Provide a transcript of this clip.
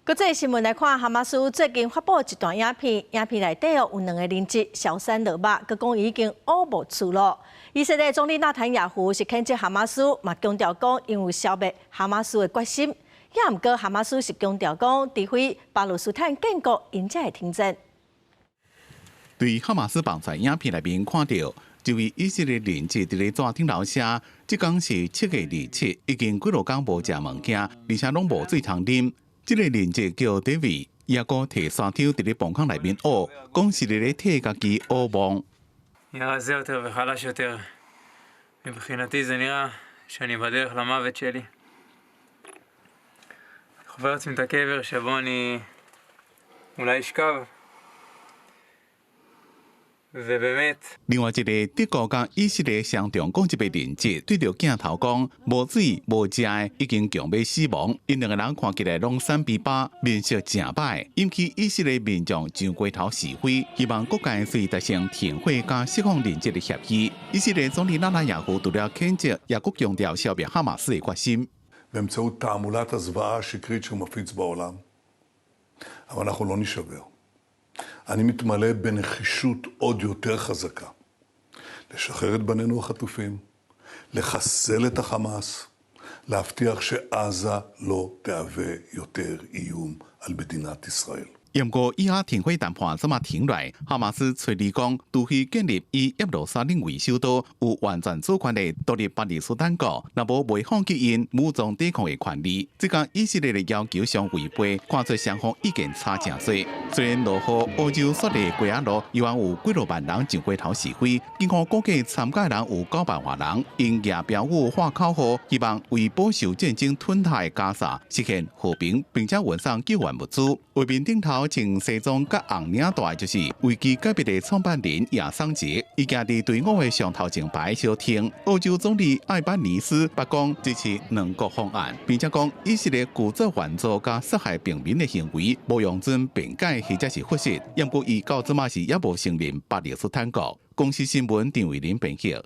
國際新聞來看，哈馬斯最近發布一段影片，影片內底哦有兩個人質消散落肉，閣講已經烏無厝咯。以色列總理納坦雅胡是譴責哈馬斯，嘛強調講𪜶有消滅哈馬斯的決心。也毋過哈馬斯是強調講，除非巴勒斯坦建國，𪜶才會停戰。對哈馬斯放出影片內面看到，一位以色列人質佇咧紙頂頭寫，這工是7月27，已經幾落工無食物件，而且攏無水通啉。這個人質叫 David，也閣提沙抽佇咧磅空內面挖，講是佇咧替家己挖墓。 רזה יותר וחלש יותר. מבחינתי זה נראה שאני בדרך למוות שלי. חופר לעצמי את הקבר שבו אני אולי אשכב. ובאמת，另外一個德國佮以色列雙重國籍的人質對著鏡頭講：無水無食的，已經強欲死亡。𪜶兩個人看起來攏瘦巴巴，面色誠歹，引起以色列民眾上街頭示威，希望各界隨達成停火佮釋放人質的協議。以色列總理納坦雅胡除了譴責，也閣強調消滅哈馬斯的決心。 באמצעות תעמולת הזוועה השקרית שהוא מפיץ בעולם. אבל אנחנו לא נשבר. אני מתמלא בנחישות עוד יותר חזקה. לשחרר את בנינו החטופים, לחסל את החמאס, להבטיח שעזה לא תהווה יותר איום על מדינת ישראל. 毋過以哈停火談判這馬停落來，哈馬斯揣二講，除非建立以耶路撒冷為首都、有完全主權的獨立巴勒斯坦國，若無袂放棄𪜶武裝抵抗的權利。這佮以色列的要求相違背，看出雙方意見差誠濟。雖然落雨，澳洲雪梨街仔路依然有幾落萬人上街頭示威，警方估計參加人有9萬外人，𪜶舉標語喊口號，希望為飽受戰爭吞噬的加沙實現和平，並且運送救援物資。畫面頂頭穿西裝佮紅領帶，就是維基解密的創辦人亞桑傑，伊行佇隊伍的上頭前排相挺。澳洲總理艾班尼斯白講支持兩國方案，並且講以色列故作援助佮殺害平民的行為，無容准辯解或者是解釋。毋過伊到這馬是猶無承認巴勒斯坦國。公視新聞陳慧琳編譯。